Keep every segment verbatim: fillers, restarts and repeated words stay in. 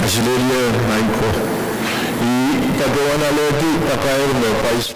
Silerie maing ko. I patohwan alehdi pakair me pais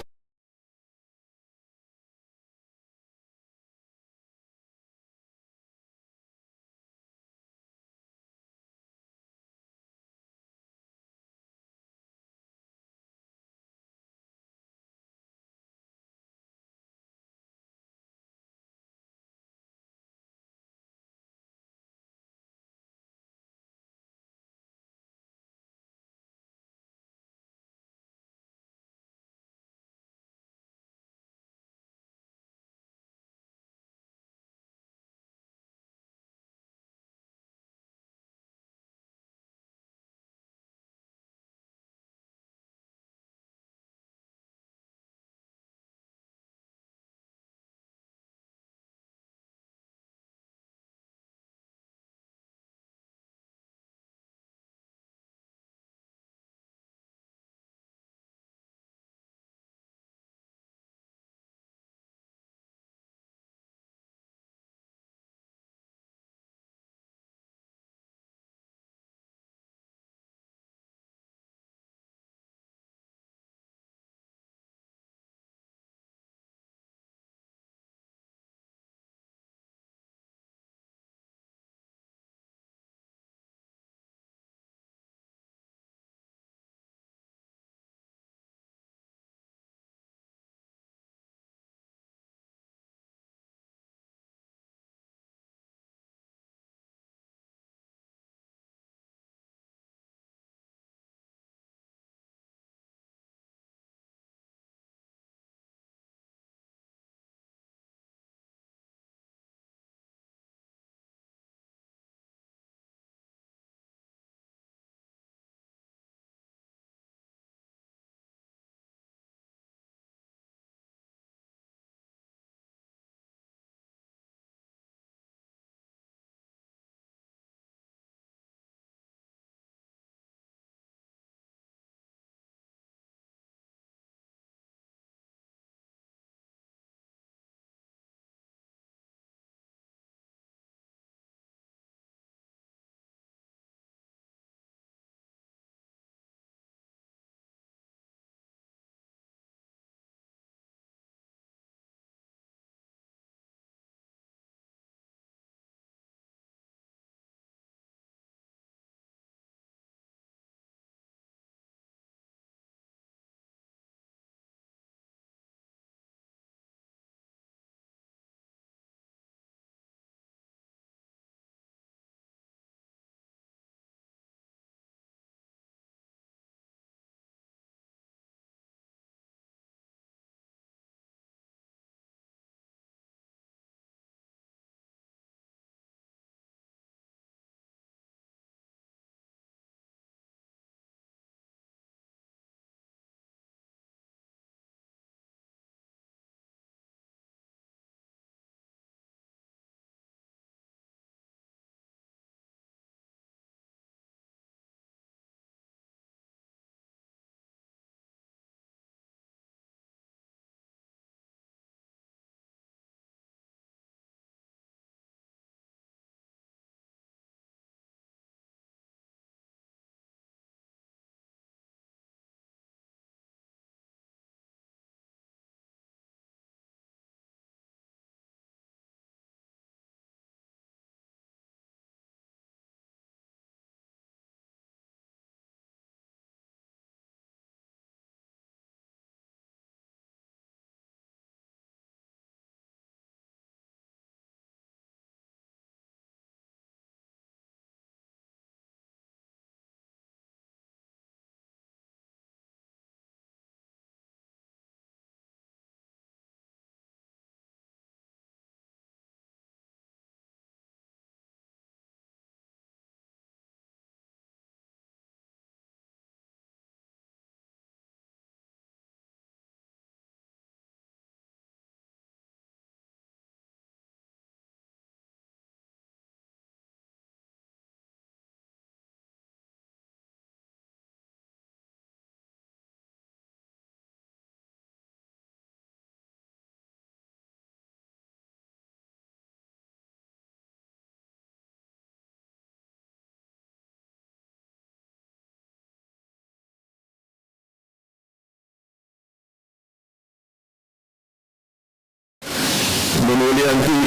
Weliandi,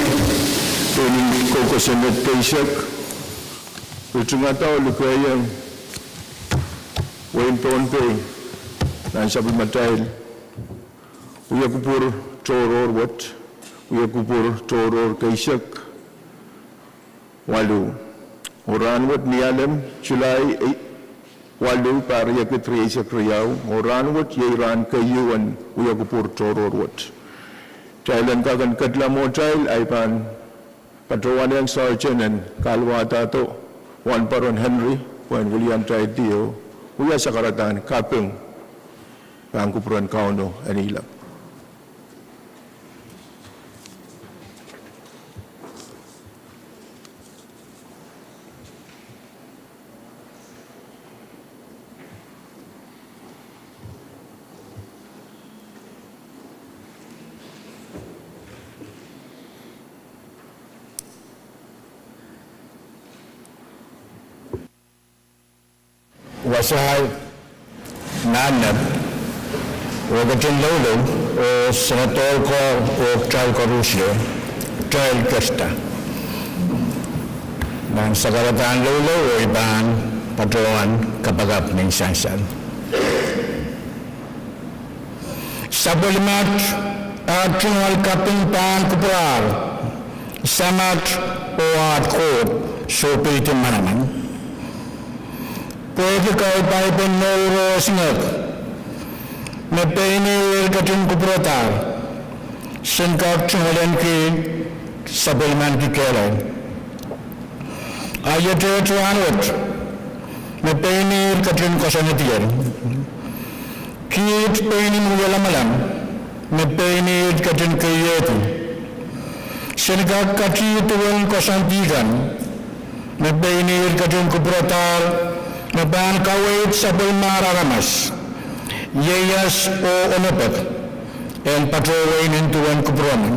pwihn en koukosonned keisek, ritingada oh likehiong wehin Pohnpei nan sapwellimatail wiekupwur tohrohr wet, wiekupwur tohrohr keisek waluh. Oh rahnwet ni Alem, Sulai, eh, waluh, pahr riekid rieisek riau, oh rahnwet iei rahn keieu en wiekupwur tohrohr wet. Kitail en kak en ketla mwohtail, ahi pahn patohwanehng Sergeant en kahlwahdahdo Wahnpoaron Henry pwehn wiliandi atail diho, wia sakaradahn kaping pahn kupwuren Kauno en ilap. Wasa nanleng, oh ketin loulou, oh Senator ko, oh kitail koaros, kitail kasta nan sakaradahn loulou, oh I pahn patohwan kapakap me sansal. Sapwellimat, at tungoal kaping pahn kupwurar, Samat oh at Koht, sohpeidi manaman. Pwehki kapai en mour oh esingek, me pein ihr ketin kupwuradahr, sen kak tungoalenki sapwellimanki kehlail. A iet rahnwet, me pein ihr ketin koasoanedier, kiht pein en wia lamalam, me pein ihr ketin keiehdi, sen kak katihr duwen koasoandi kan, me pein ihr ketin kupwuradahr, me pahn kaweid sapwellimar aramas, ieias oh onopek, en patohwei nin duwen kupwuromwi.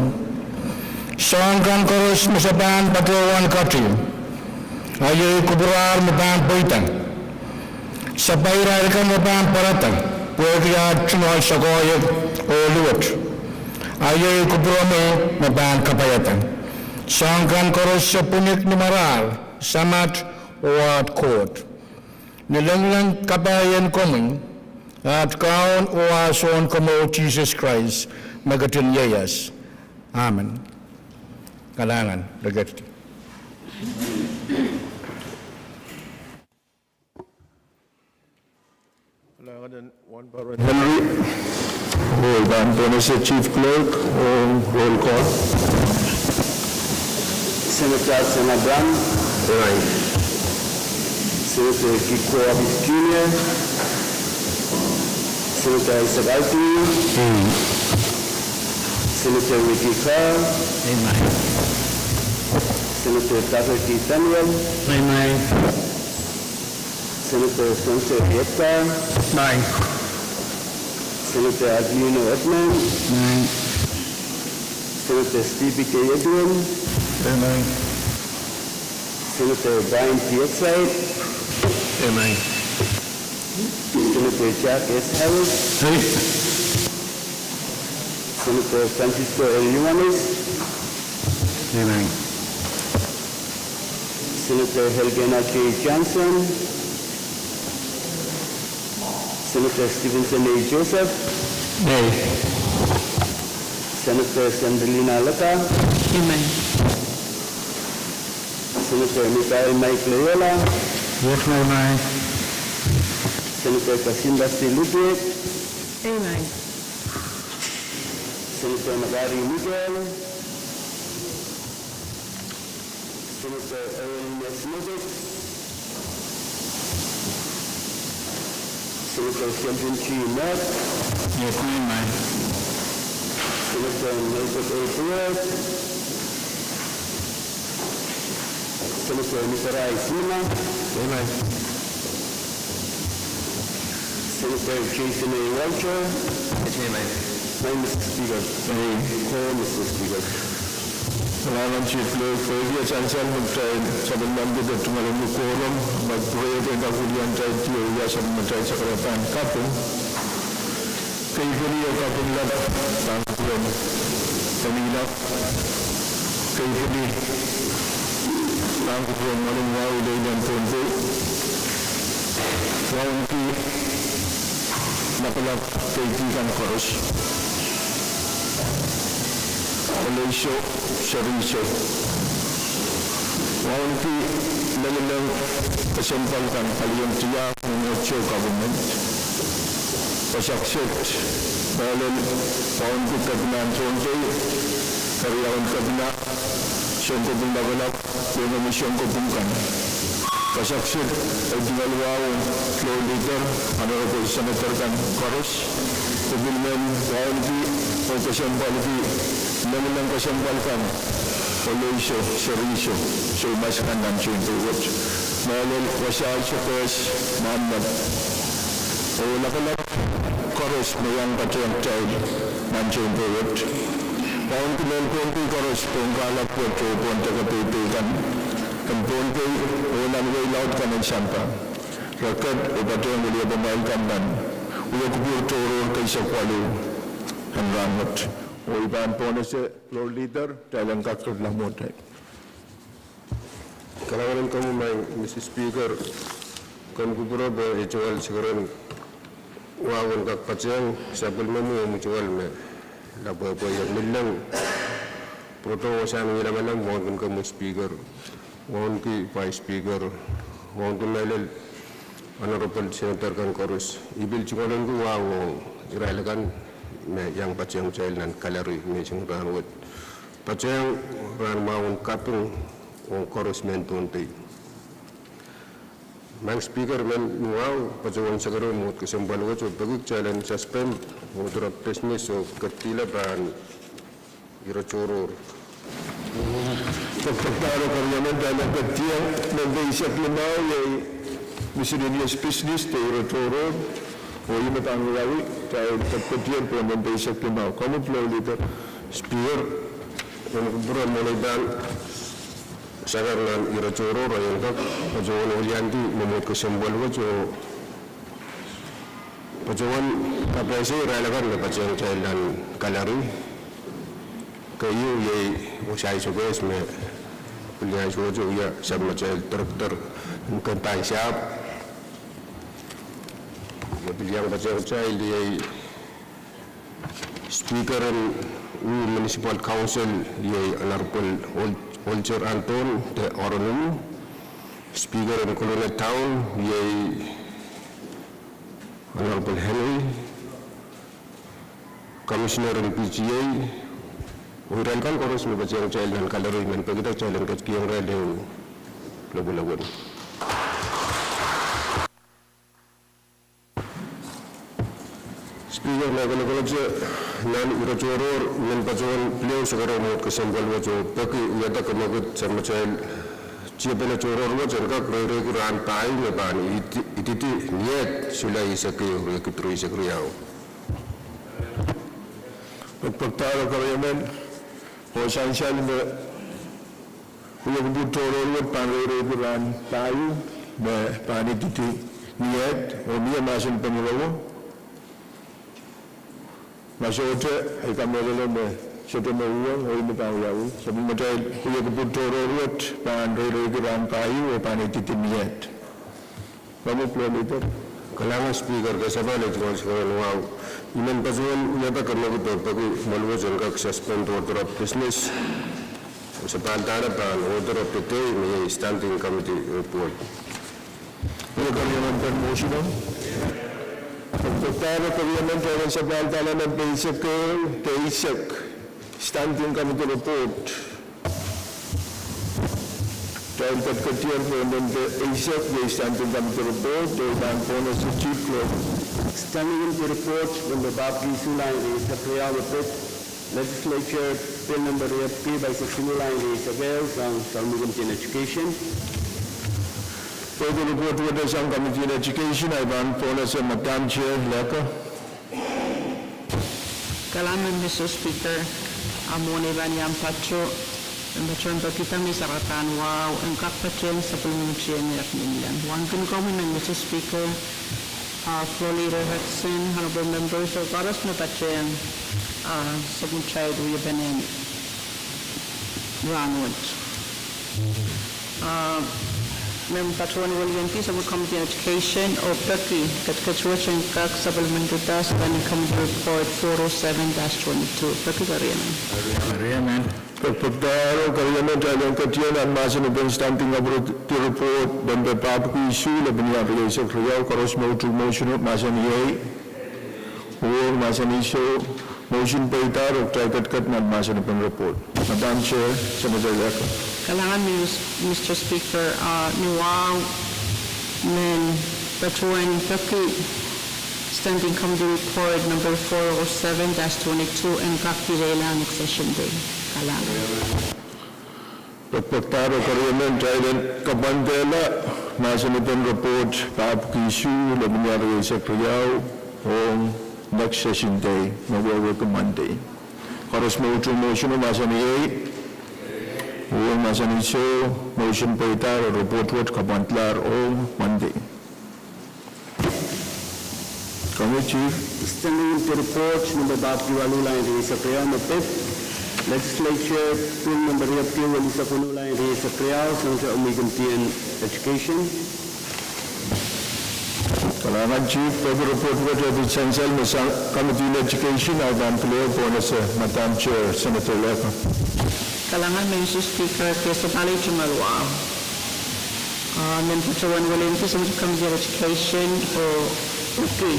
Soahng kan koaros me se pahn patohwan katihr, a iei kupwurar me pahn pweida. Sapahl irail kan me pahn pwarada pwehki at tungoal sakoahiek oh luwet, a iei kupwuromwi me pahn kapaiada. Soahng kan koaros se pwunod ni mwarahr, Samat oh at Koht. Ni lengleng kapai en komwi, at Kaun oh ah Sounkomour Sises Krais, me ketin ieias. Amen. Kalahngan, rekedi. Kalahngan en Wahnpoaron Henry, oh pahn pwonese Chief Clerk, oh roll call. Senator Sam Abraham. Aye. Senator Kiko Abis Junior. Senator Isaac Altine. Aye. Senator Ricky Carl. Aye. Senator Tucker T. Samuel. Aye. Senator Spencer Edgar. Aye. Senator Aquilino Edmund. Aye. Senator Stevie K. Edwin. Aye. Senator Brian T. Exide. Aye. Senator Jack S. Harris. Aye. Senator Francisco L. Ioanis. Aye. Senator Helgena J. Johnson. Senator Stevenson A. Joseph. Aye. Senator Sandrelina Leka. Aye. Senator Michael Mike Loyola. Aye. Senator Kasimba C. Ludwig. Aye. Senator Magari Miguel. Senator Erwin Nesmithik. Senator Sheldon G. Moore. Aye. Senator Nelson A. Brewer. Senator Nicholas Lima. Aye. Senator Jason A. Walter. Aye. Aye, Mister Speaker. Aye. Ko, Mister Speaker. Kalahngan Chief Clerk, pwehki e sansal me kitail sapwellimanki de tungoal en quorum, ma pwurehng en kak wiliandi atail diho, wia sapwellimatail sakaradahn kaping. Kei pali oh kaping lap pahn kupwuren Penilah, keipili, pahn kupwuren Mwalin Wahu Leilehn Pohnpei, wauneki lapalap keidi kan koaros, Oloiso, Seriso, wauneki leleleng kesempwal kan, palien tiahk, mwomwohdiso, government, wasa kiset, mehlel, wauneki kepina en Pohnpei, keriaun kepina, sounkopwung lapalap, iengemi sounkopwung kan. Wasa kiset, ei tungoal wahu, Floor Leader, Honorable Senator kan koaros, pil men wauneki oh kesempwalki leleleng kesempwal kan, Oloiso, Seriso, soumas kan nan sounpei wet. Mehlel wasa kiset, Mwahnlap, oh lapalap koaros me iang patehng kitail nan sounpei wet. Wauneki lel Pohnpei koaros pohn kahlap wet oh pohn deke peipei kan en Pohnpei oh nan wehi laud kan en sampah. Re ket oh patehng wiliepamwail kan nan wia kupwur tohrohr keisek waluh en rahnwet. Oh I pahn pwonese Floor Leader, kitail en kak lamwot. Kalahngan en komwi Madam Speaker, komw kupwure pwe ei tungoal sekeren wahu en kak patehng sapwellimomwi oh mwutual me lapwehpwe ie milleng. Pwurodo wasahn wie lamalam, wauneki komwi Speaker, wauneki Vice Speaker, wauneki mehlel Honorable Senator kan koaros. I pil tungoalenki wahu ong irail akan me iang patehng kitail nan gallery menseng rahnwet. Patehng rahn mwahu en kaping ong koaros mehn Pohnpei. Madam Speaker, mehn wahu patohwan sakarou mwohd kesempwal wet oh peki kitail en suspend order of business oh ketidihla pahn ire tohrohr. Pekpekdahro keriemen, kitail en ketieng mehn peisek limau, iei miscellaneous business de ire tohrohr. Oh ih me pahn wiawi, kitail en ketieng pohn mehn peisek limau. Komwi Floor Leader. Speaker, en kupwure mwohn ei pahn sakar nan ire tohrohr, I en kak patohwan weliandi mwomwohd kesempwal wet oh patohwan kapehse irail akan me patehng kitail nan gallery. Keieu iei wasa iso kis me pil iang sohte wia sapwellimatail director en kempahn sahpw. Me pil iang patehng kitail iei Speaker en Wu Municipal Council iei Honorable Ol-, Olger Anton de Oronuwu. Speaker en Kolonia Town iei Honorable Henry, Commissioner en P T A, oh irail kan koaros me patehng kitail nan gallery, I men pekida kitail en ketikihong irail ehu lopwulopwun. Speaker, ma I kolokolete, nan ire tohrohr I men patohwan pil ehu sakarou mwohd kesempwal wet oh peki wiahda kemwekid sapwellimatail tiepene tohrohr wet en kak reireiki rahn pahieu me pahn ididi, ididi Niehd, Sulai eisek ehu, riekid rieisek riau. Pekpekdahro keriemen, oh sansal me wia kupwur tohrohr wet pahn reireiki rahn pahieu me pahn ididi Niehd oh mie mahsen penirewo. Ma sohte, I kamehlele me sohte me uhwong oh ih me pahn wiawi. Sapwellimatail wia kupwur tohrohr wet pahn reireiki rahn pahieu oh pahn ididi Niehd. Komwi Floor Leader. Kalahngan Speaker, kasapahl ei tungoal sekeren wahu. I men patohwan wiahda kemwekid oh peki mwohd wet en kak suspend order of business, sapahl dahla pahn order of the day me iei standing committee report. Ia keriemen pahn motion? Pekpekdahro keriemen, kitail en sapahl dahla mehn peisek ehu de eisek, standing committee report. Kitail ketiketier pohn mehn eisek, iei standing committee report, oh I pahn pwonese Chief Clerk. Standing committee report, mehn papah kisu lain rieisek riau me pid, Legislature Bill number riepwiki pahisek siluh lain rieisek ehu sang Committee on Education. Pwehki report wet sang Committee on Education, I pahn pwonese Madam Chair Leka. Kalahngan Mister Speaker, a mwohn ei pahn iang pato, en patohwan pekihda me sarawi kan wahu en kak patehng sapwellimomwi tiengehk milleng. Wauneki komwi Mister Speaker, a Floor Leader Hudson, Honorable Members, oh koaros me patehng Ah, sapwtehn wiepen en rahnwet. Ah, me patohwan weliandi, sapwtehn Committee on Education, oh peki ketiket wet en kak sapwellimaniki Standing Committee Report four oh seven dash twenty-two. Peki keriemen. Keriemen. Pekpekdahr oh keriemen kitail en ketien nan mahsen en Standing Committee Report, lempe papah isuh, lepin iang rieisek riau, koaros me utung motion, mahsen iei. Uhwong mahsen isuh, motion peidahr oh kitail ketiket nan mahsen en report. Madam Chair, Senator Lecker. Kalahngan, Mister Speaker, ah, ni wahu men patohwan peki Standing Committee Report number four oh seven dash twenty-two en kak kilelahng extension day. Kalahngan. Pekpekdahr oh keriemen kitail en kapwandehla mahsen en report papah isuh, lepin iang rieisek riau, ong next session day, me wehwehki Monday. Koaros me utung motion, mahsen iei. Uhwong mahsen isuh, motion peidahr oh report wet kapwandehla ong Monday. Komwi Chief. Standing Committee Report number papah waluh, lain rieisek riau me pid. Legislature Bill number riepwiki welisek weneu, lain rieisek riau, sang Committee on Education. Kalahngan Chief, peki report wet epwiki sansal me sang Committee on Education, ahi pahn pil pohn ese Madam Chair, Senator Lecker. Kalahngan, Mister Speaker, kesemwpwal itung waluh. Ah, men patohwan weliandi, sapwtehn Committee on Education, oh peki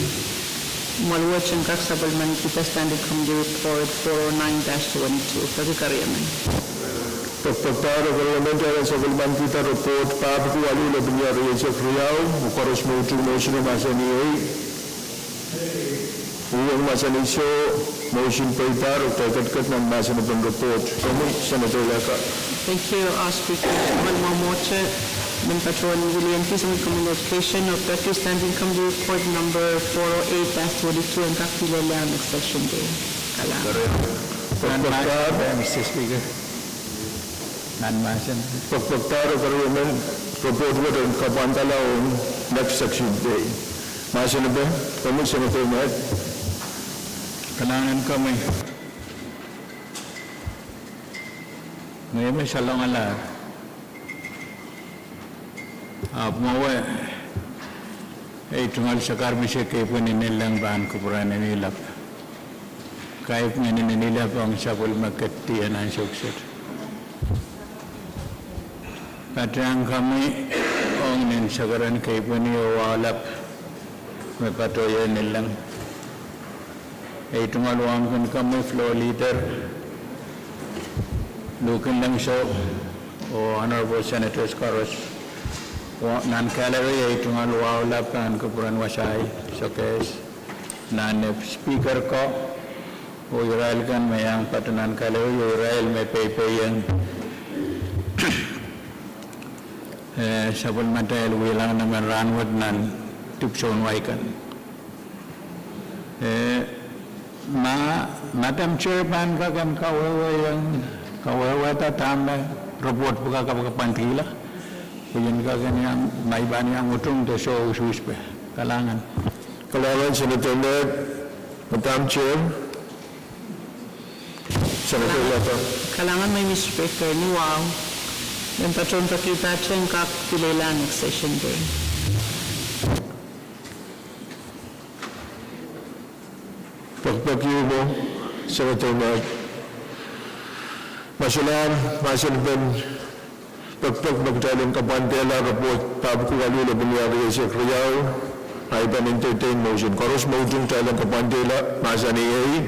mwaluwet en kak sapwellimaniki Standing Committee Report four oh nine dash twenty-two. Peki keriemen. Pekpekdahr oh keriemen kitail en sapwellimaniki report papah waluh, lepin iang rieisek riau, oh koaros me utung motion, mahsen iei. Uhwong mahsen isuh, motion peidahr oh kitail ketiket nan mahsen en report. Komwi Senator Lecker. Thank you, uh, Speaker. Kalahngan, mwomwohdiso, men patohwan weliandi, sapwtehn Committee on Education, oh peki Standing Committee Report number four oh eight dash twenty-two en kak kilelahng extension day. Kalahngan. Pekpekdahr, Mister Speaker. Nan mahsen. Pekpekdahr oh keriemen, report wet en kapwandehla ong next session day. Mahsen ipe, komwi Senator Ned. Kalahngan komwi. Ngehi me salongalahr. Ahpw mwowe ei tungoal sakar mihs keipweni Nelleng pahn kupwuren Nihilap. Kaipw ngehn en Nihilap ong sapwellime ketdi en ansou kiset. Patohwan komwi ong nin sakar en keipweni oh wahu lap me patohwan Nelleng. Ei tungoal wauneki komwi Floor Leader, Luhk en Lengso, oh Honorable Senators koaros. Wa-, nan gallery ei tungoal wahu lap pahn kupwuren wasahi, sokehs. Nan, eh, Speaker ko, oh irail kan me iang patohwan nan gallery, oh irail me peipeiong, eh, sapwellimatail wiahla nan emen rahnwet nan dipwisoun wai kan. Eh, ma, Madam Chair pahn kak en kawehwe, kawehwehda dahme report pwukat kapwandihla. Pwe I en kak en iang, ma I pahn iang utung de soh usuhs pe. Kalahngan. Kalahngan Senator Ned, Madam Chair. Senator Lecker. Kalahngan, Mister Speaker, ni wahu men patohwan peki pahtehng kak kilelahng extension day. Pekpeki mwo, Senator Ned. Masalahn mahsen pen pekpek me kitail en kapwandehla report papah waluh lepin iang rieisek riau, I pahn entertain motion. Koaros me utung kitail en kapwandehla mahsen iei.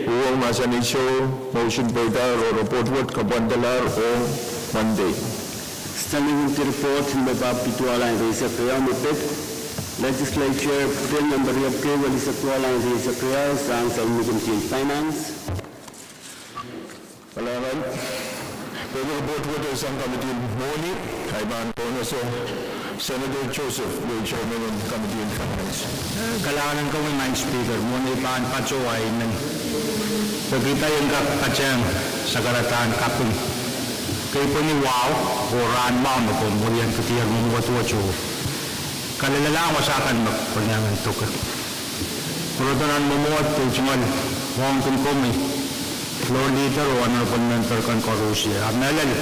Uhwong mahsen isuh, motion peidahr oh report wet kapwandehla ong Monday. Standing Committee Report number papah duwau, lain rieisek riau me pid. Legislature Bill number riepwiki welisek duwau, lain rieisek riau, sang Sapwellime Committee on Finance. Kalahngan, peki report wet sang Committee en Mwohni, I pahn pohnese Senator Joseph, iei Chairman en Committee en Finance. Kalahngan komwi, Madam Speaker, mwohn ei pahn patohwan men peki pahieu en kak patehng sakaradahn kaping keipweni wahu oh rahn mwahu me komw mwurian kedier mwomwohdiso. Kalelehng wasa kan me konehng en doke. Pwurodo nan mwomwohd, ei tungoal wauneki komwi, floor leader oh honorable member kan koaros. A mehlel,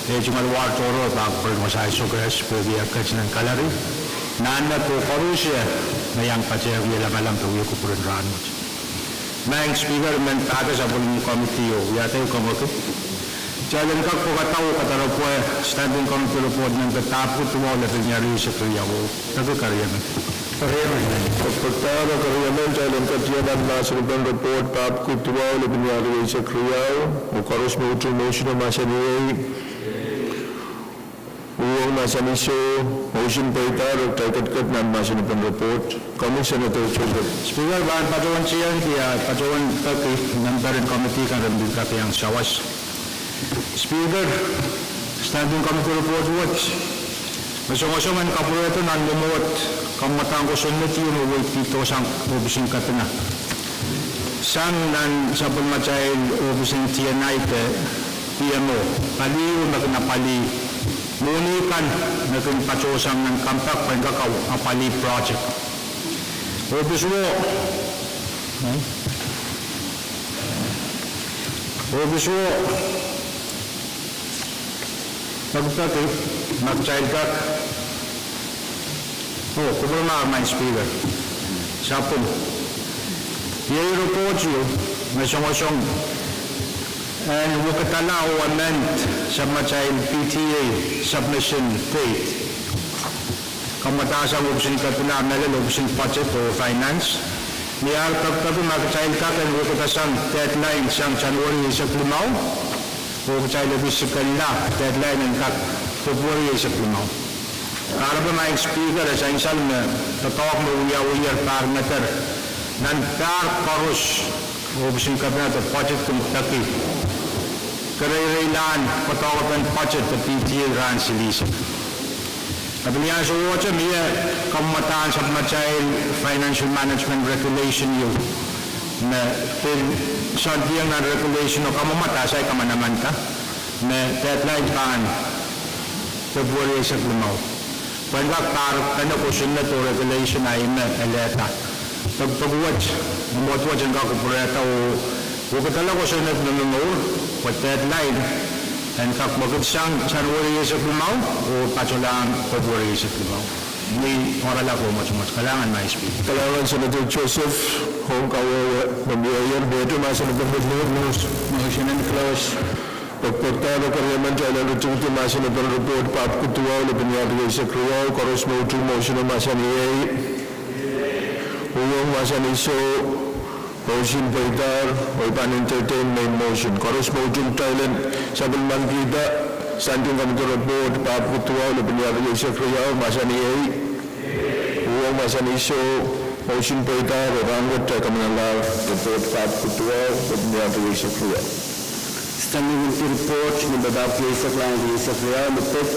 ei tungoal war tohrohr, pak pwurodo, wasa I sokehs pwehki e ket nan gallery. Nan me ko koaros me iang patehng wie lamalam de wie kupwuren rahnwet. Maing Speaker, I men pahda sapwellimen committee oh wiahda ehu kamwakid. Kitail en kak pwekada oh kadaropwe Standing Committee Report nempe dahpwiki duwau, lepin rieisek riau. Peki keriemen. Pekpekdahn keriemen, kitail en ketido nan mahsen en report dahpwiki duwau, lepin rieisek riau, oh koaros me utung motion o mahsanih iei. Uhwong mahsanih soh, motion pweidahr, kitail ketiket nan mahsen en report. Komwi Senator Joseph. Speaker, I pahn patohwan tiengki, I patohwan peki member en committee kan re pil kak iang sawas. Speaker, Standing Committee Report wet me songosong en kapwurehdo nan mwomwohd kamwadahng kosonned ieu me weidihdo sang ohpis en kepina, sang nan sapwellimatail ohpis en D N I de P M O, pali ieu me kin apwalih mohni kan me kin patohsang nan Compact pwehn kak apwalih project. Ohpis wo, ohpis wo pekipeki ma kitail kak, oh, kupwurmahk, Maing Speaker. Sapwung. Iei report ieu me songosong en wekidala oh amend sapwellimatail P T A submission date, kamwadahsang ohpis en kepina, mehlel ohpis en budget oh finance. Ni ar pekipeki ma kitail kak en wekidasang deadline sang January eisek limau, oh kitail epwiki sikala deadline en kak February eisek limau. Kahrepe Maing Speaker, e sansal me doadoahk me wiawiher pahr ngeder nan pahr koaros ohpis en kepina de budget kin peki kereireilahn doadoahk en budget de P T A rahn silihsek. E pil iang sewese mie kamwadahn sapwellimatail Financial Management Regulation ieu me pil soandiong nan regulation o kamwadahn atail kamanaman da me deadline pahn February eisek limau. Pwehn kak pahr kene kosonned oh regulation ahi me elehda. Pekipeki wet, mwomwohd wet en kak kupwurehda oh wekidala kosonned me momour, pwe deadline en kak mwekid sang January eisek limau oh patohlahng February eisek limau. Ni oaralap oh mwomwohd, kalahngan Maing Speaker. Kalahngan Senator Joseph, ong kawehwe me mie ier, pwehdo mahsen en report, motion en close. Pekipekdahn keriemen, kitail en ritingdi mahsen en report dahpwiki duwau, lepin rieisek riau, koaros me utung motion o mahsanih iei. Uhwong mahsanih soh, motion pweidahr, oh I pahn entertain main motion. Koaros me utung, kitail en sapwellimanikihda Standing Committee Report dahpwiki duwau, lepin rieisek riau, mahsanih iei. Uhwong mahsanih soh, motion pweidahr, oh rahnwet kitail kamanalahr report dahpwiki duwau, lepin rieisek riau. Standing Committee Report nempe dahpwiki eisek, lahn rieisek riau, me pid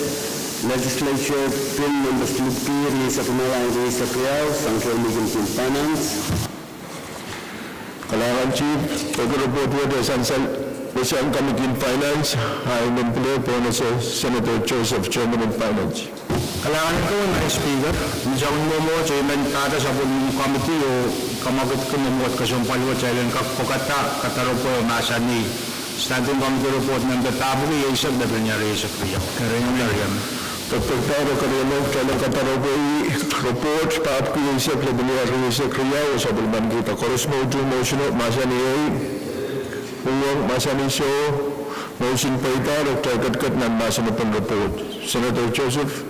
Legislature Bill nempe siluh P, rieisek limau, lahn rieisek riau, sang tohn Committee on Finance. Kalahngan Chief, peki report wet e sansal sang Committee on Finance, a I men pil pwonese Senator Joseph, Chairman en Finance. Kalahngan en komwi Maing Speaker, ni soangen mwomwohd I men pahda sapwellimen committee oh kamwakidki mwomwohd kesempwal wet, kitail en kak pwekada kadaropwe oh mahsanih Standing Committee Report nempe dahpwiki eisek, lepin rieisek riau. Keriemen. Pekipekdahn keriemen, kitail en kadaropwe report dahpwiki eisek, lepin rieisek riau, oh sapwellimanikihda. Koaros me utung motion o mahsanih iei. Uhwong mahsanih soh, motion pweidahr, oh kitail ketiket nan mahsen en report. Senator Joseph.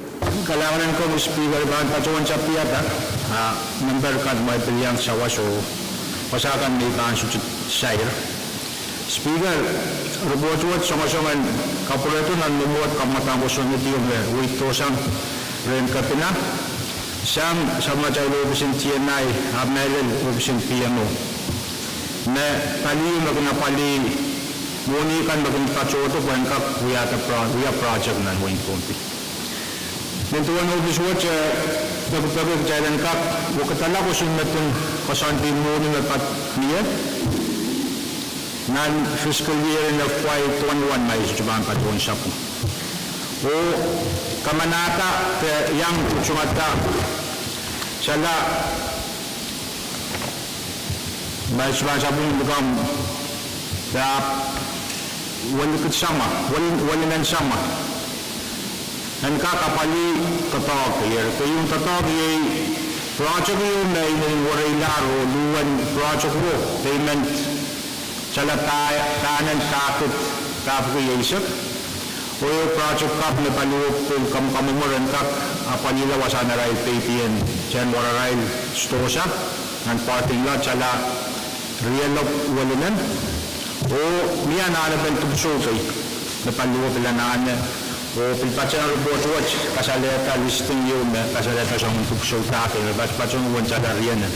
Kalahngan en komwi Speaker, I pahn patohwan tapihada, a, member kan me pil iang sawas oh wasa kan me I pahn sohte sair. Speaker, report wet songosong en kapwurehdo nan mwomwohd kamwadahng kosonned ieu me weidosang rehn kepina, sang sapwellimatail ohpis en D N I, a mehlel ohpis en P M O, me pali ieu me kin apwalih mohni kan me kin patohdo pwehn kak wia project nan wehin Pohnpei. Nin duwen ohpis wet, e, pekipeki kitail en kak wekidala kosonned en koasoandi mohni me patohdo nan fiscal year en F Y twenty-one, ma I sohte pahn patohwan sapwung, oh kamanahda de iang tungada sala Mehn sapwung likamw, ahpw welikid samwa, wel-, welinen samwa en kak apwalih doadoahk. Eri keieu doadoahk iei project ieu me inenen wereilahr oh luhwen project wo, payment sala pa-, pahnen dahkot pahpwiki eisek. Oh ieu project kak me paliwar pil kamwakamwomw en kak apwalihla wasahn arail peidiong, sen wararail sidohsa, nan parking lot sala rielopw welinen. Oh mie anahnepen dipwisou kei me paliwar pil anahne. Oh pil patehng report wet kasalehda listing ieu me kasalehda soangen dipwisou dake me patpatohng uwen sala rienen.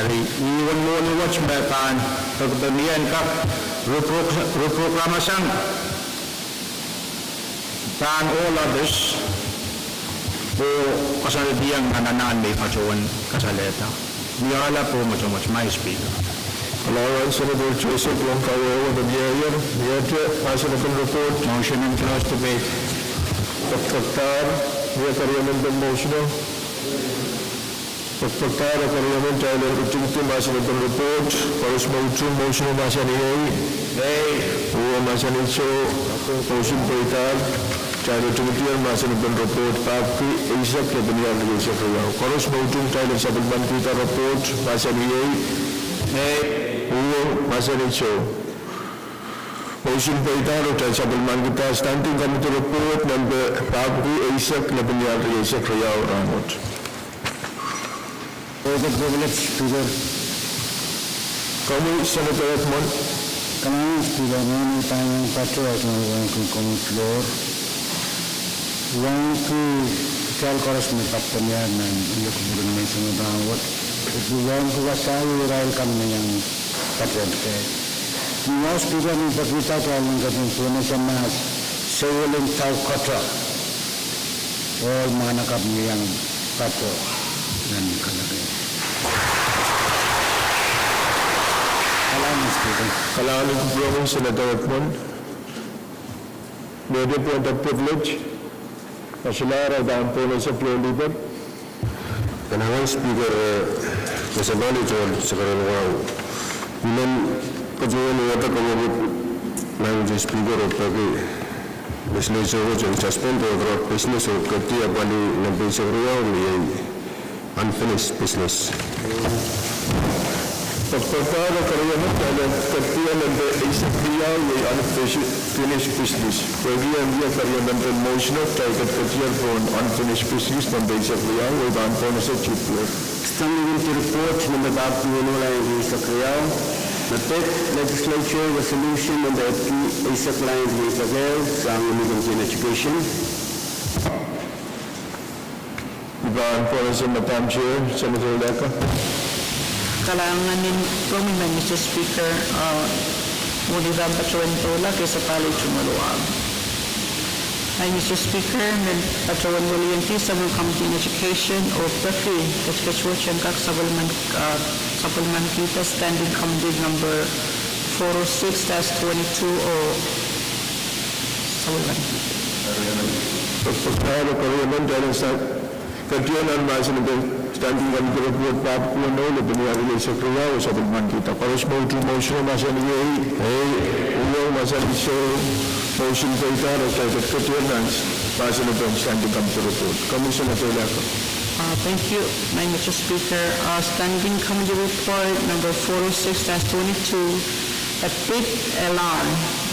Eri, ih uwen mwohni wet me pahn, peki me mie en kak repro-, reprogramasang pahn all others, oh koasoanehdiong nan anahn me I patohwen kasalehda. Mie oaralap oh mwotomwot, Madam Speaker. Kalahngan Senator Joseph Longkawehwe, Miehier, miehte mahsen en report. Motion en close debate. Pekpekdahr, mie keriemen en motion o? Pekpekdahr oh keriemen, kitail en ritingdi mahsen en report. Koaros me utung motion o mahsanih ehi. Ehi. Uwe mahsanih soh. Motion pweidahr. Kitail ritingdi mahsen en report, pahpwiki eisek, lepin iar rieisek riau. Koaros me utung, kitail en sapwellimanikihda report, mahsanih ehi. Ehi. Uwe mahsanih soh. Motion pweidahr oh kitail sapwellimanikihda standing committee report nempe pahpwiki eisek, lepin iar rieisek riau rahnwet. Komwi Senator Edmund. Kalahngan Speaker, me I pahn iang patohwan wauneki komwi floor. Wauneki kitail koaros me kapwaiada nan ieu kupwuren menseng rahnwet. Pil wauneki wasaht irail kan me iang patohwan. Ni wauneki Speaker, me pekihda kitail en ketin pwunose mahs sewel en dau koato. Ohl mwahnakapw me iang patohwan nan kalari. Kalahngan Speaker. Kalahngan kupwuromwi Senator Edmund. Miehte pwehn privilege, masulahr, I pahn pwunose floor leader. Kalahngan Speaker, eh, me sampah ni tohn sekeren wahu. I men patohwan wadek kawekid Madam Speaker oh peki Legislature wet en suspend oh drop business oh ketin apwalih nempe eisek riau me iei unfinished business. Pekpekdahr oh keriemen, kitail en ketin nempe eisek riau iei unfinished business. Pwehki e mie keriemen en motion o, kitail ketiketier pohn unfinished business nempe eisek riau, oh I pahn pwunose floor. Standing committee report nempe pahpwiki weneu lain rieisek riau. Me pid Legislature Resolution nempe epwiki eisek lain rieisek ehu, sang ni Committee on Education. I pahn pwunose Madam Chair, Senator Leka. Kalahngan en komwi Madam Speaker, ah, mwohn I pahn patohwan doula kei sapahl ehu tungoal wahu. Madam Speaker, men patohwan weliandi sapwellime Committee on Education oh peki ketiket wet en kak sapwelliman, ah, sapwellimanikihda Standing Committee number four oh six dash twenty-two oh sapwelliman. Pekpekdahr oh keriemen, kitail en sa- ketin nan mahsen en Standing Committee report pahpwiki weneu, lepin iar rieisek riau, oh sapwellimanikihda. Koaros me utung motion o mahsanih ehi. Ehi. Uwe mahsanih soh. Motion pweidahr oh kitail ketiketier nan mahsen en Standing Committee report. Commissioner Teilaka. Uh, thank you, Madam Speaker. Uh, Standing Committee Report number four oh six dash twenty-two, a pid L R,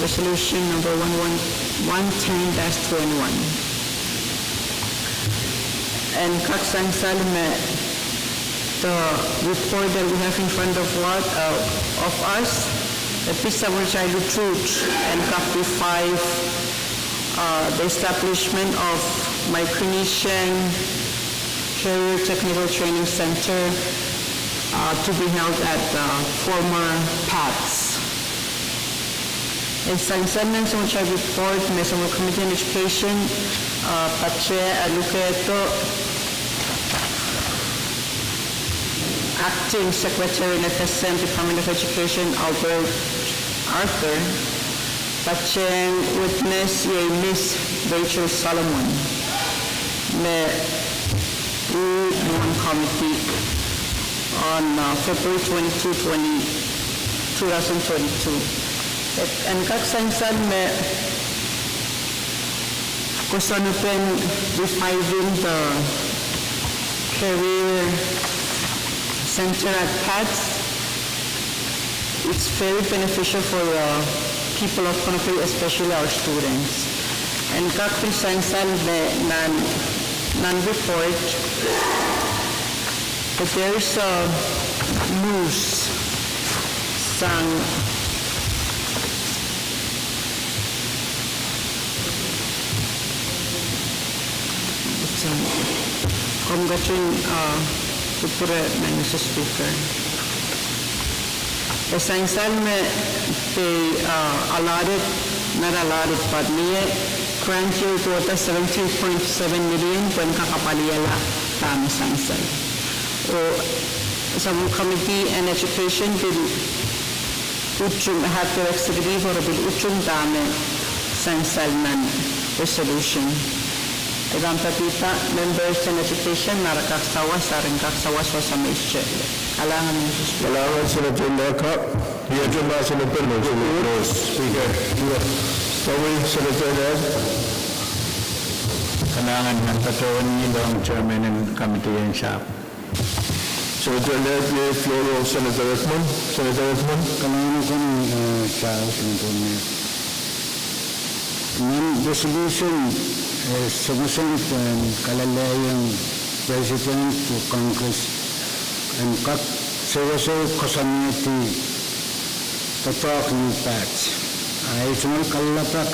Resolution number one one, one ten dash twenty-one. En kak sansal me the report that we have in front of what, uh, of us, a pid samwalahro tuht, en kak pid five, uh, the establishment of Micronesian Career Technical Training Center, uh, to be held at, uh, former PATS. En sansal nan samwalahro report me samwalahro Committee on Education, uh, patohwan alukehdo Acting Secretary nan F S M, Department of Education, Albert Arthur, patohwan witness iei Miss Rachel Solomon, me ih mwohn committee on, uh, February twenty-two, twenty, two thousand twenty-two. En kak sansal me koasoanehdi reviving the career center at PATS. It's very beneficial for the people of Pohnpei, especially our students. En kak pil sansal me nan, nan report that there is a news sang Komw ketin, uh, kupwure, Mister Speaker. E sansal me pei, uh, allotted, not allotted, but mie grant ieu kohda seventeen point seven million pwehn kak apwalihala dahme sansal. Oh Subcommittee on Education pil utung, have the executive or pil utung dahme sansal nan resolution. I pahn papah members en education ma re kak sawas, re kak sawas wasa me I sehse. Kalahngan, Mister Speaker. Kalahngan Senator Leka. Iet ma Senator Leka. Speaker. Komwi Senator Leka. Kalahngan, I men patohwan iang Chairman en Committee en Sahpw. Senator Lehp, iei floor ong Senator Redmond. Senator Redmond. Kalahngan komwi, eh, Chair, Senator Lehp. Nan resolution, eh, songosong pwehn kalelehiong President oh Congress en kak sewese koasoanehdi doadoahk ni PATS. A I tungoal kalelapak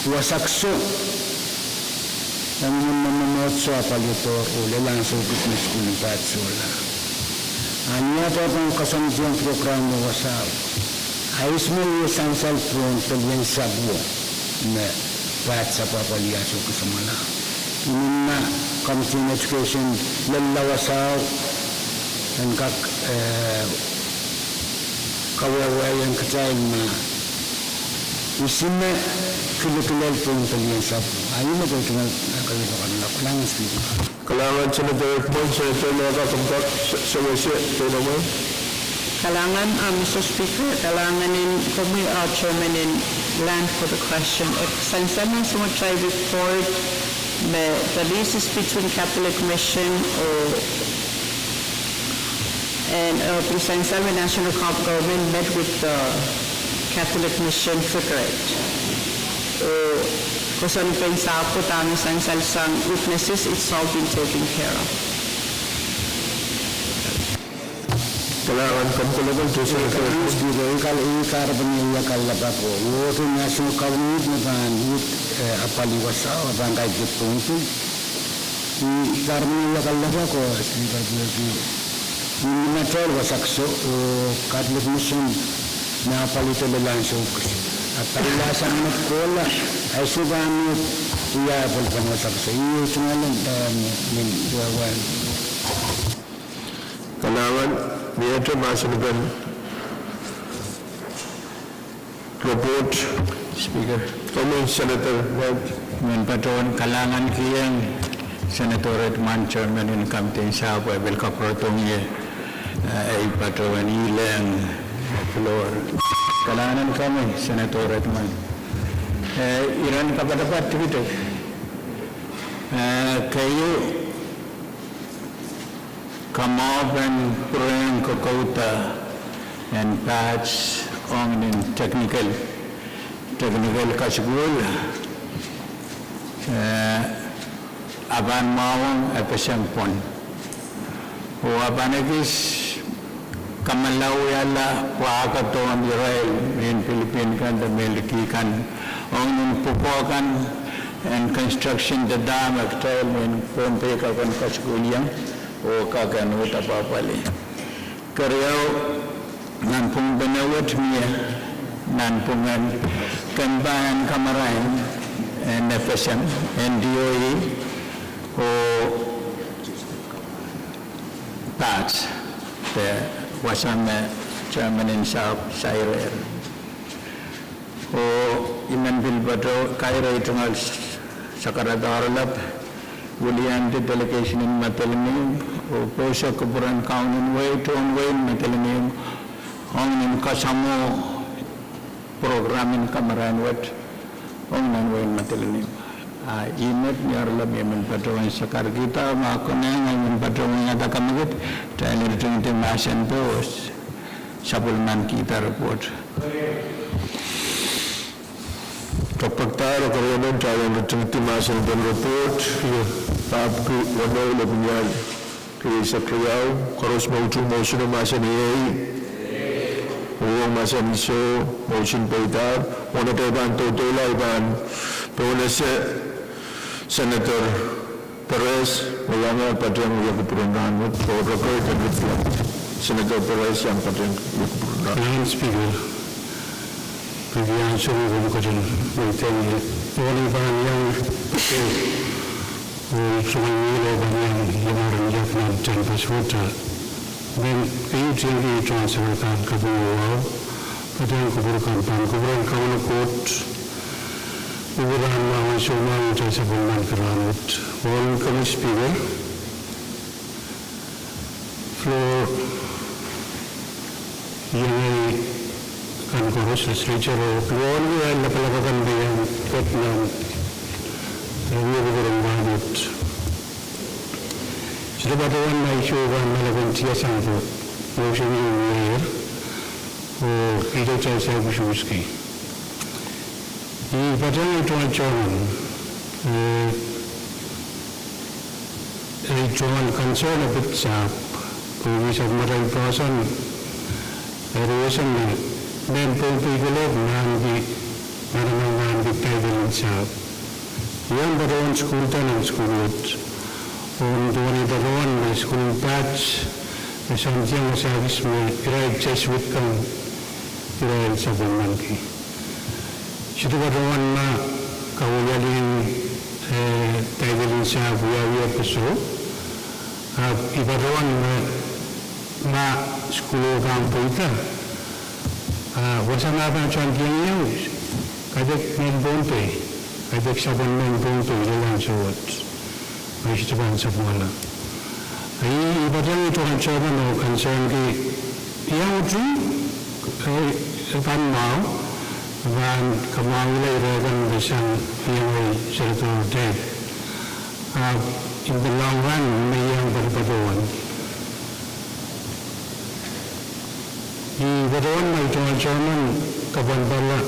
wasakso en mwomwohdiso apwalih dohr oh lel ansou kiset me sukuhl en PATS sohla. A ni atail pahn koasoanehdiong program me wasao, a I sehse me wia sansal pohn pelien sahpwo me PATS apwapwalih ansou kiset mwohla. I men ma Committee on Education lella wasao en kak, eh, kawehwehiong kitail ma I sehse me kilkilel pohn pelien sahpwo. A I men patohwan, eh, kalelapak. Kalahngan Speaker. Kalahngan Senator Redmond. Senator Leka, komw kak se-, sewese peinamwail. Kalahngan, uh, Mister Speaker, kalahngan en komwi, uh, Chairman en Land for the question. Eh, sansal nan soangen atail report me the lease is between Catholic Mission oh, and, uh, pil sansal me national gov-, government met with the Catholic Mission Figurate. Oh koasoandi pohn sahpwo dahme sansal sang witnesses, it's all been taken care of. Kalahngan, komw kolokol. Speaker, I kal-, I kahrepene wia kalelapak oh, oh the national government me pahn uhd, eh, apwalih wasao, pahn kaidehn pohn pil. I kahrepene wia kalelapak oh, Speaker, pwehki ni atail wasakso oh Catholic Mission me apwalih doh lel ansou kiset. A pali lahsang met kohla, a I sehse pahn met wia apwalih pahn wasakso. I tungoal, eh, min, min, wia, wia. Kalahngan, miehte mahsen en report. Speaker. Komwi Senator Lehp. I men patohwan kalahngankihong Senator Redmond, Chairman en Committee en Sahpw, eh, pil kapwurodohng ie, eh, ei patohwan ileng floor. Kalahngan komwi Senator Redmond. Eh, iren kapatapat tikitik. Eh, keieu kamwahu pahn pwurehng kokouda en PATS ong nin technical, technical kasukuhl, eh, a pahn mwahwong FSM pwon. Oh a pahn ekis kamalawiala pwahkohng irail mehn Pilipin kan de mehn liki kan ong nin pwukoa kan en construction de dam, eh, kitail mehn Pohnpei kak en kasukuhl iang oh kak en uhd apwapwalih. Keriau, nanpwungpene wet mie nanpwungen kempa en kamarain en FSM, NDOE, oh PATS, de wasa me Chairman en Sahpw sairehr. Oh I men pil patohwan kairei tungoal Sakaradar Lap, Wiliandi delegation en Madolenihmw, oh koasoia kupwuren Kaunen wehi, tohn wehin Madolenihmw, ong ni kasamwo program en kamarain wet, ong nan wehin Madolenihmw. A ih met ni oaralap me I men patohwan sakarkihda, ma konehng I men patohwan wiahda kamwekid, kitail ritingdi mahsen pwos, sapwellimankihda report. Pekpekdahr oh karanih, kitail en ritingdi mahsen en report, iei papki weneu, lepin ial rieisek riau. Koaros me utung motion o mahsanih ei. Uhwong mahsanih soh, motion pweidahr. Mwohn atail pahn dohdoula, I pahn pohnese Senator Perez me iang patehng wia kupwur en rahnwet, oh record en reflect Senator Perez iang patehng wia kupwur en rahnwet. Madam Speaker, pil ansou me komw ketin mweidohng ie, I pahn iang, oh I tungoal ngihl oh pahn iang iangahki nan tehnpas wet. Then, keieu tiengki tohn serihkan kaping wahu, patehng kupwur kan pahn kupwuren Kauno Koht, kupwur en mwahu, ansou mwahu, atail sapwellimanki rahnwet. Wahu, Madam Speaker, floor iengei kan koaros, legislature, oh pil wahu, ahi lapalap akan me iang ket nan, eh, wia kupwur en rahnwet. Sohte patohwan ma I soh pahn melekendi sang ko, motion ieu mie, oh I dehr kitail kusukuski. I patohwan, I tungoal chairman, eh, I tungoal concern en pid sahpw, pwe I sehse me atail poahsoan, eh, eri wasa me, mehn Pohnpei kelehpw me ahneki, manaman me ahneki title en sahpw. Iang patohwan sukuhl da nan sukuhl wet. Oh I tungoal patohwan me sukuhl en Pats, me soangen wasa kis me irail Jesuit kan irail sapwellimanki. Sohte patohwan ma kawiawiahl en, eh, title en sahpw wiawi pwe soh. Ahpw I patohwan me, ma sukuhl o pahn pweida, ah, wasa me pahn soangen ieu, kaidehk mehn Pohnpei, kaidehk sapwellimen Pohnpei, lel ansou wet. Ahi, sohte pahn sapwungala. Ahi, I patohwan, I tungoal chairman oh concern ki, iang utung, eh, e pahn mwahu, e pahn kamwahula ire kan me sang iengei Senator Ted. Ah, in the long run, me iang patohwan. I patohwan ma I tungoal chairman, kapwandala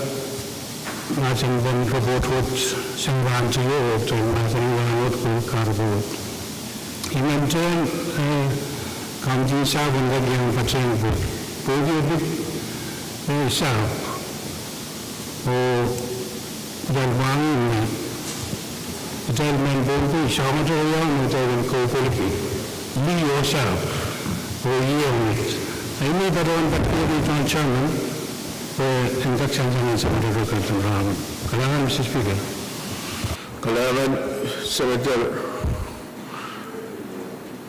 mahsen pwon report wet sang rahn teio, oh mahsen en rahn wet kou kahreport. I men tehnpas, eh, committee en sahpw en kak iang patehng pwe, pwehki e pid, eh, sahpw. Oh kitail mwahngih me kitail mehn Pohnpei, soangen ire ieu me kitail en koukolki, lih oh sahpw, oh ieu met. Ahi, I patohwan patohwanohng chairman, eh, en kak sansal nan Senator Ted en rahn. Kalahngan, Mister Speaker. Kalahngan, Senator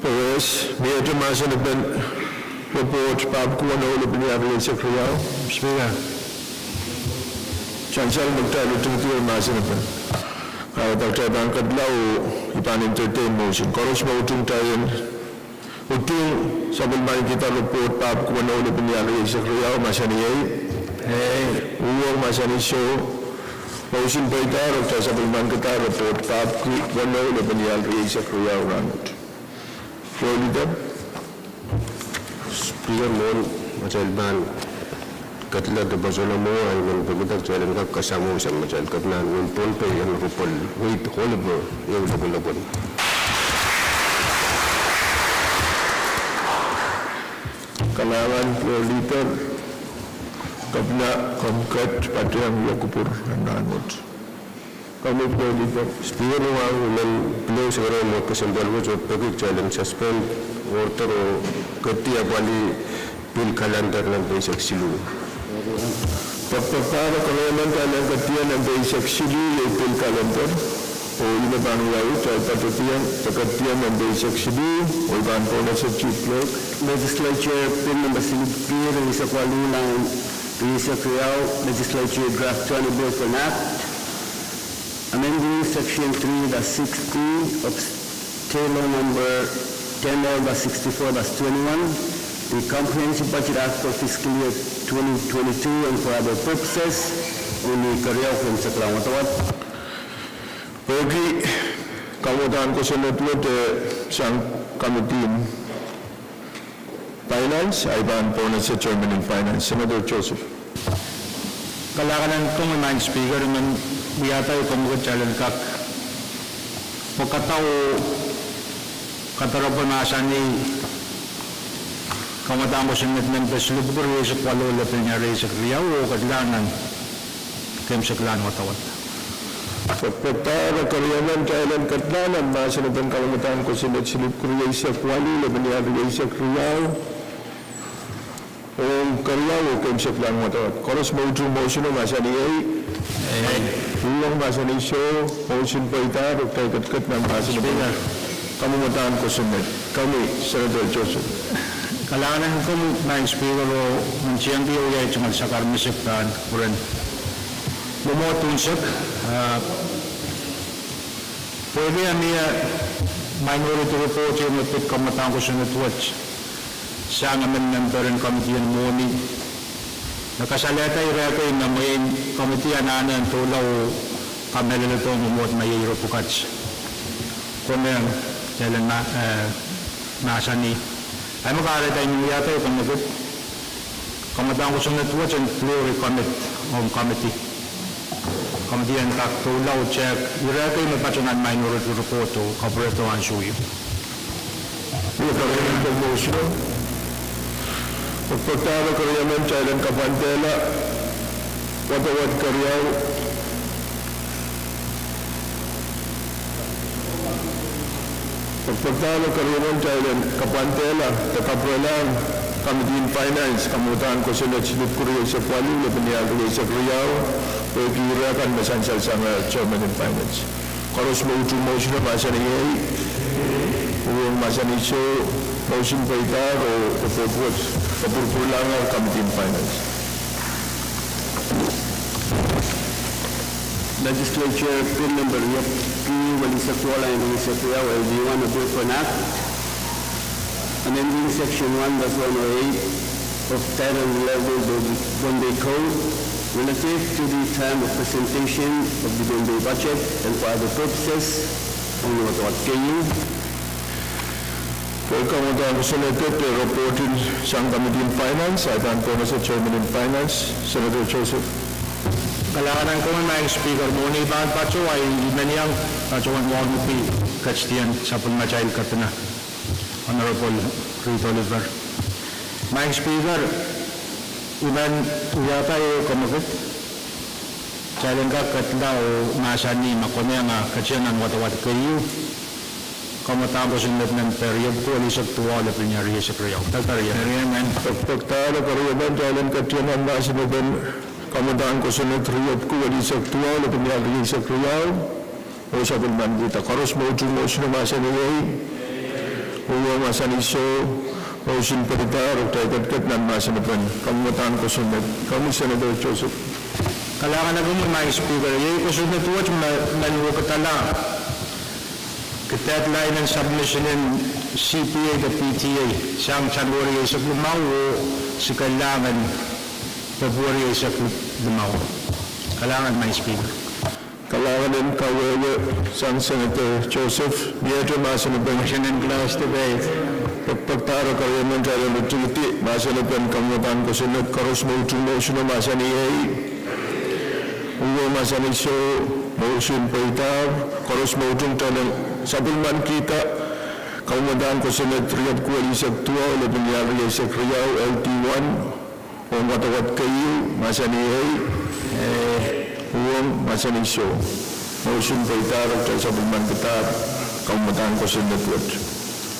Perez, miehte mahsanipen report papki weneu, lepin ial rieisek riau? Speaker. Sansal me kitail ritingdi mahsanipen. Kahrehda kitail pahn ketlahng oh I pahn entertain motion. Koaros me utung kitail en, utung sapwellimankihda report papki weneu, lepin ial rieisek riau, mahsanih ei. Ei. Uhwong, mahsanih soh. Motion pweidahr oh kitail sapwellimankihda report papki weneu, lepin ial rieisek riau rahnwet. Floor Leader. Speaker, mwohn atail pahn ketlahng de pwoson mwo, I men pekida kitail en kak kasamwo sang me kitail ket nan wehin Pohnpei en rupol, wait, holipo, ehu lopwelopwel. Kalahngan, Floor Leader. Kepina, komw ket patehng wia kupwur en rahnwet. Komw ket, Floor Leader. Speaker, I men pil sekerehng mwo kesempwal wet oh peki kitail en suspend order oh ketdi apwalih pil calendar nempe eisek siluh. Pekpekdahr oh karanih, kitail en ketdi nempe eisek siluh, iei pil calendar. Oh I men pahn wiawi, kitail patohdiong, kitail ketdi nempe eisek siluh, oh I pahn pohnese Chief Clerk. Legislature Bill number siluh, eisek waluh, lain rieisek riau, Legislature Draft Twenty Bill for an Act, amending Section three dash six B of Law number ten L dash sixty-four dash twenty-one, the Comprehensive Budget Act for fiscal year twenty twenty-two and for other purposes, ong ni keriau, keimwseklahn wadawad. Pwehki kamwadahn kosonned wet, eh, sang committee en Finance, ahi pahn pohnese Chairman en Finance, Senator Joseph. Kalahngan en komwi Madam Speaker, I men wiahda komwi kitail en kak pwekada oh kadaropwe mahsanih kamwadahn kosonned nempe silipwuki rieisek waluh lepin rieisek riau oh kedlahng nan keimwseklahn wadawad. Pwekpwekdahr oh keriemen kitail en kedlahng nan mahsen en kamwadahn kosonned silipwuki rieisek waluh lepin rieisek riau ong keriau oh keimwseklahn wadawad. Koaros me utung motion o mahsanih ei. Uhwong mahsanih soh, motion pweida, roktail ketiket nan mahsen en kamwadahn kosonned. Komwi Senator Joseph. Kalahngan en komwi Madam Speaker, oh menseng di oh iei tungoal sakar misik pahn pwuren mwomwohd unsek, ah, pwehki mie minority report ieu me pid kamwadahn kosonned wet sang emen memper en committee en mwohni me kasalehda ire kei me mwein committee anahne en doula oh kamehleledohng mwomwohd me iei ire pwukat konehng kitail en ma-, eh, mahsanih. Ahi me kahrehda I men wiahda komwi kid kamwadahn kosonned wet en pil recommit ong committee. Committee en kak doula oh tehk ire kei me patohwan minority report oh kapwuredo ansou ieu. Mie keriemen komwi motion o. Pwekpwekdahr oh keriemen kitail en kapwandehla wadawad keriau. Pwekpwekdahr oh keriemen kitail en kapwandehla de kapwurelahng committee en Finance kamwadahn kosonned silipwuki rieisek waluh lepin rieisek riau, pwehki ire kan me sansal sang Chairman en Finance. Koaros me utung motion o mahsanih ei. Uhwong mahsanih soh, motion pweida oh report wet kapwurpwurlahng committee en Finance. Legislature Bill number riepwuki welihsek duwau, lain rieisek riau, L D one, a bill for an act amending section one dash one oh eight of Title eleven of the Pohnpei Code relative to the time of presentation of the Pohnpei budget and for other purposes. Ong ni wadawad keieu. Pwehki kamwadahn kosonned wet, eh, report en sang committee en Finance, ahi pahn pohnese Chairman en Finance, Senator Joseph. Kalahngan en komwi Madam Speaker, mwohni pahn patohwan, I men iang patohwan wauneki ketidien sapwellimatail kepina, Honorable Reed Oliver. Madam Speaker, I men wiahda komwi kid kitail en kak kedla oh mahsanih me konehng ah ketien nan wadawad keieu, kamwadahn kosonned nempe riepwuki welihsek duwau lepin rieisek riau. Keriemen. Pwekpwekdahr oh keriemen kitail en ketien nan mahsen en kamwadahn kosonned riepwuki welihsek duwau lepin rieisek riau oh sapwellimanikihda. Koaros me utung motion o mahsanih ei. Uhwong mahsanih soh, motion pweida, roktail ketiket nan mahsen en kamwadahn kosonned. Komwi Senator Joseph. Kalahngan en komwi Madam Speaker, iei kosonned wet me men wekidala deadline en submission en C P A de P T A sang January eisek limau oh sikellang en February eisek limau. Kalahngan Madam Speaker. Kalahngan en kawehwe sang Senator Joseph, miehte mahsen en, pwekpwekdahr oh keriemen kitail en ritingidi mahsen en kamwadahn kosonned. Koaros me utung motion o mahsanih ei. Uhwong mahsanih soh, motion pweida, koaros me utung kitail en sapwellimanikihda kamwadahn kosonned riepwuki welihsek duwau lepin rieisek riau, L D one, ong wadawad keieu, mahsanih ei. Uhwong mahsanih soh, motion pweida, roktail sapwellimanikihda kamwadahn kosonned wet.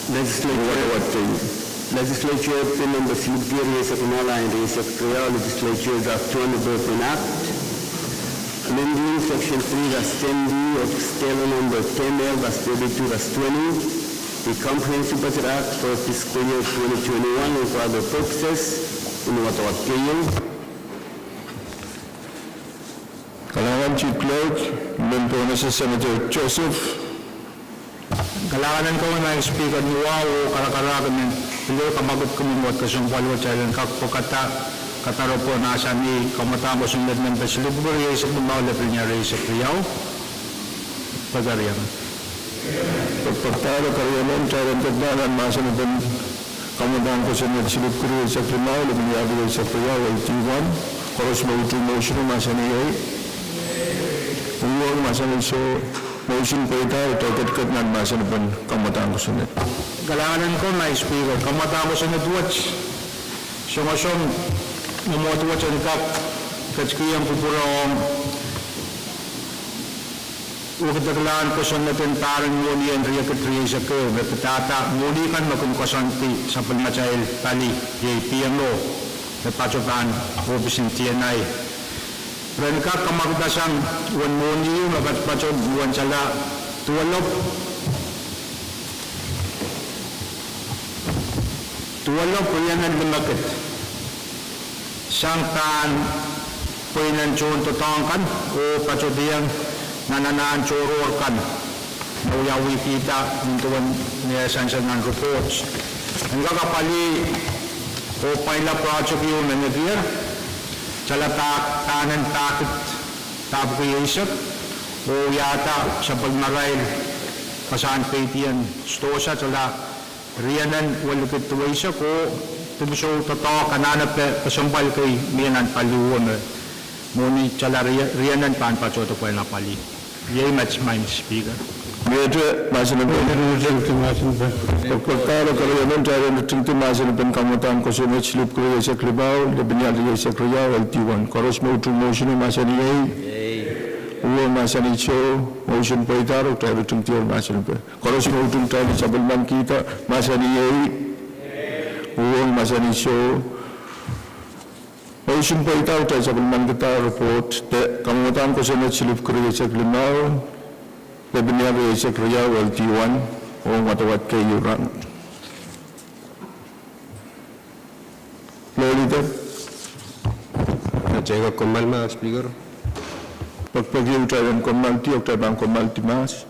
Legislature Bill number silipwuki rieisek limau, lain rieisek riau, Legislature Draft Two, an Development Act amending section three dash ten D of Schedule number ten L dash thirty-two dash twenty, the Comprehensive Budget Act for fiscal year twenty twenty-one and for other purposes. Ong ni wadawad keieu. Kalahngan Chief Clerk, I men pohnese Senator Joseph. Kalahngan en komwi Madam Speaker, ni wahu oh karakarahk men, pil kamwakid komwi me kesempwal wet kitail en kak pwekada kadaropo mahsanih kamwadahn kosonned nempe silipwiki rieisek limau, lepin rieisek riau. Pekeriang. Pekpekdahro keriemen, kitail en kak pwekada mahsanih pen kamwadahn kosonned silipwiki rieisek limau, lepin rieisek riau, L T one. Koaros me utung motion o mahsanih iei. Uhwong mahsanih soh, motion pweida, kitail ketiket nan mahsanih pen kamwadahn kosonned. Kalahngan en komwi Madam Speaker, kamwadahn kosonned wet, songosong mwomwohdiso wet en kak ketikihong kupwure ong wekidekla en kosonned en pahr en mwohni en riekid rieisek ehu me pidada mwohni kan me kin koasoandi sapwellimatail pali, iei P M O, me patohwan opisin D N I. Ren kak kamwakidasang uwen mwohni me patopato uwen sala duwelop, duwelop rienen limekid sang pahn pweinen tohndoadoahk kan oh patohdiong nan anahn tohrohr kan me wiawihkihda nin duwen ni sansal nan report. En kak apwalih oh pwainla project ieu me nekier, sala pahn en pahkid pahpwiki eisek, oh wiahda sapwellimarail kasahn keidien sidohsa sala rienen welikid duweisek oh dipwisou doadoahk anahnepe kesempwal kei mie nan paliu me mwohni sala rienen pahn patohdo pwehn apwalih. Iei met Madam Speaker. Miehte mahsen en pekpekdahro keriemen, kitail en ritingdi mahsen pen kamwadahn kosonned silipwiki rieisek limau, lepin rieisek riau, L T one. Koaros me utung motion o mahsanih iei. Uhwong mahsanih soh, motion pweida, oh kitail ritingdier mahsen pen. Koaros me utung, kitail sapwellimanikihda mahsanih iei. Uhwong mahsanih soh, motion pweida, oh kitail sapwellimanikihda report de kamwadahn kosonned silipwiki rieisek limau, lepin rieisek riau, L T one, ong wadawad keieu rahnwet. Lolita. Kitail kak kommoal Madam Speaker. Pekpek ieu kitail en kommoaldi, oh kitail pahn kommoaldi mahs.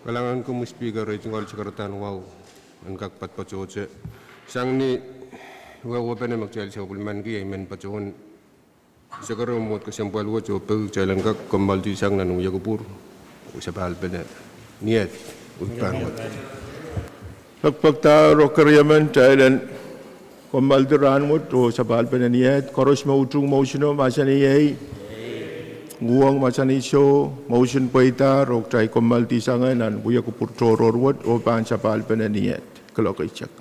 Kalahngan komwi Speaker, rehi tungoal sakaradahn wahu en kak patohdo sang ni wehwehpene me kitail sapwellimaniki, I men patohwan sakarawi mwomwohd kesempwal wet oh peki kitail en kak kommoaldihsang nan wia kupwur oh sapahlpene niehd oh pahn wet. Pekpekdahro keriemen, kitail en kommoaldi rahnwet oh sapahlpene niehd. Koaros me utung motion o mahsanih iei. Uhwong mahsanih soh, motion pweida, oh kitail kommoaldihsang nan wia kupwur tohrohr wet oh pahn sapahlpene niehd. Kuloak eisek.